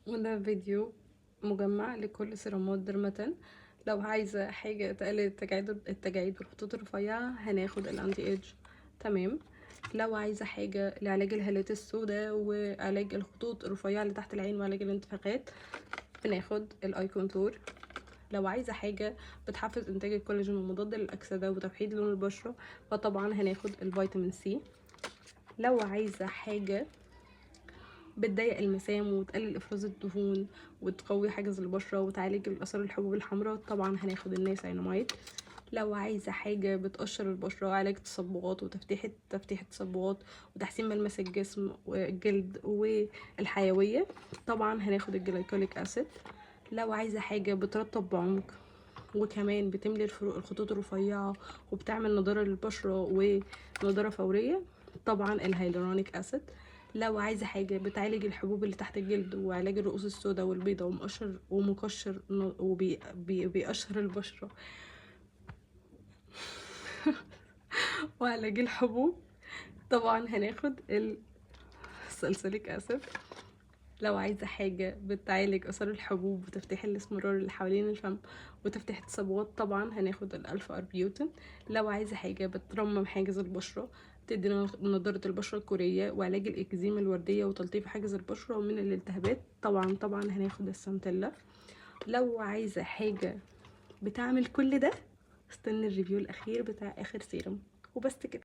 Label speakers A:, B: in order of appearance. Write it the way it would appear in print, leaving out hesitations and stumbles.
A: وده فيديو مجمع لكل سيرامات درماتان. لو عايزة حاجة تقلل التجاعيد والخطوط الرفيعة هناخد ال anti age، تمام. لو عايزة حاجة لعلاج الهالات السوداء وعلاج الخطوط الرفيعة اللي تحت العين وعلاج الانتفاخات بناخد ال eye contour. لو عايزة حاجة بتحفز انتاج الكولاجين ومضاد للأكسدة وتوحيد لون البشرة فطبعا هناخد الفيتامين سي. لو عايزة حاجة بتضيق المسام وتقلل افراز الدهون وتقوي حاجز البشرة وتعالج الاثار الحبوب الحمراء طبعا هناخد النياسيناميد. لو عايزة حاجة بتقشر البشرة، علاج تصبغات وتفتيح التصبغات وتحسين ملمس الجسم والجلد والحيوية طبعا هناخد ال glycolic acid. لو عايزة حاجة بترطب بعمق وكمان بتملي الخطوط الرفيعة وبتعمل نضارة للبشرة ونضارة فورية طبعا ال hyaluronic acid. لو عايزة حاجة بتعالج الحبوب اللي تحت الجلد وعلاج الرؤوس السوداء والبيضة ومقشر ومقشر وبيقشر البشرة وعلاج الحبوب طبعا هناخد ال salicylic acid. لو عايزة حاجة بتعالج آثار الحبوب وتفتيح الاسمرار اللي حوالين الفم وتفتيح التصبغات طبعا هناخد ال alpha arbutin. لو عايزة حاجة بترمم حاجز البشرة، تدي نضارة البشرة الكورية وعلاج الإكزيما الوردية وتلطيف حاجز البشرة من الالتهابات طبعا هناخد ال centella. لو عايزة حاجة بتعمل كل ده استني ال review الأخير بتاع آخر سيرم. وبس كده.